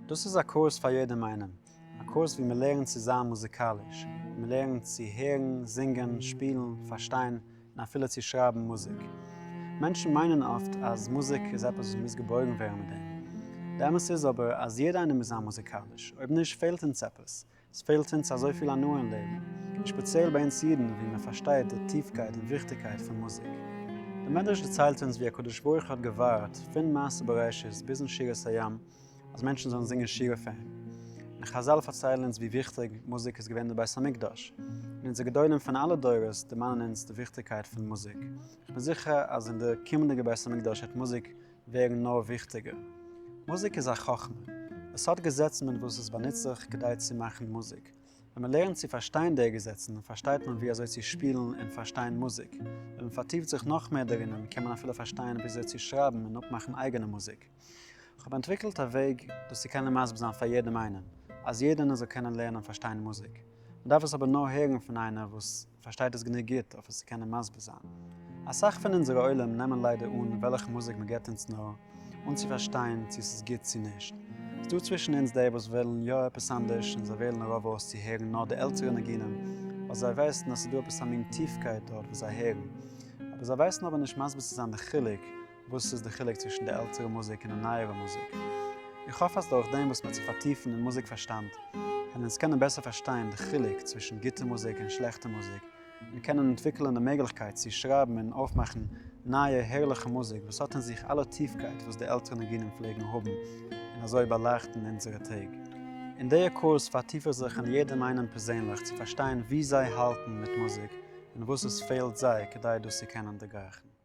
דאס איז א קורס פאר יעדעם איינעם, א קורס ווי מען לערנט צו זיין מוזיקאליש, ווי מען לערנט צו הערן, זינגען, שפילן, פארשטיין, און אפילו צו שרייבן מוזיק. מענטשן מיינען אפט אז מוזיק איז עפעס וואס מ'מוז געבוירן ווערן מיט דעם. די אמת איז אבער אז יעדע איינער מוז זיין מוזיקאליש, אויב נישט פעלט אונז עפעס. עס פעלט אונז אזויפיל הנאה אין לעבן, און שפעציעל ביי אונז אידן ווי מען פארשטייט די טיפקייט און וויכטיגקייט פון מוזיק. די מדרש דערציילט אונז ווי הקדוש ברוך הוא האט געווארט פון מעשה בראשית ביזן שירת הים אז מענטשן זאלן זינגען שירה פאר אים. און חזל פארציילן אונז ווי וויכטיג מוזיק איז געווען אין די בית המקדש. און אונזער גדולים פון אלע דורות דערמאנען אונז די וויכטיגקייט פון מוזיק. איך בין זיכער אז אין די קומענדיגע בית המקדש וועט מוזיק ווערן נאר וויכטיגער. מוזיק איז א חכמה. עס האט געזעצן מיט וואס עס באנוצט זיך כדי צו מאכן מוזיק. ווען מען לערנט צו פארשטיין די געזעצן, פארשטייט מען ווי אזוי צו שפילן און פארשטיין מוזיק. ווען מען פארטיפט זיך נאך מער דערינען, קען מען אפילו פארשטיין ווי אזוי צו שרייבן און אפמאכן אייגענע מוזיק. כ'האב אנטוויקלט א וועג דאס צו קענען מסביר זיין פאר יעדעם איינעם, אז יעדערנער זאל קענען לערנען און פארשטיין מוזיק. מ'דארף עס אבער נאר הערן פון איינער וואס פארשטייט עס גענוג גוט אויף עס צו קענען מסביר זיין. אסאך פון אונזערע עולים נעמען ליידער אן וועלכע מוזיק מ'געט אונז נאר, אן צו פארשטיין צו ס'איז גוט צו נישט. ס'דא צווישן אונז די וואס ווילן יא עפעס אנדערש און זיי וועלן רוב אויס צו הערן נאר די עלטערע ניגונים ווייל זיי ווייסן אז ס'דא עפעס א מין טיפקייט דארט וואס זיי הערן. אבער זיי ווייסן אבער נישט מסביר צו זיין די חילוק וואס איז די חילוק צווישן די עלטערע מוזיק און די נייערע מוזיק? איך האף אז דורך דעם וואס מ'וועט זיך פארטיפן אין מוזיק פארשטאנד, וועלן אונז קענען בעסער פארשטיין די חילוק צווישן גוטע מוזיק און שלעכטע מוזיק, און קענען אנטוויקלען די מעגליכקייט צו שרייבן און אויפמאכן נייע הערליכע מוזיק וואס האט אין זיך אלע טיפקייט וואס די עלטערע ניגונים פלעגן האבן און אזוי באלייכטן אונזערע טעג. אין די קורס פארטיף איך זיך אין יעדעם איינעם פערזענליך צו פארשטיין וואו זיי האלטן מיט מוזיק און וואס עס פעלט זיי כדי דאס צו קענען דערגרייכן.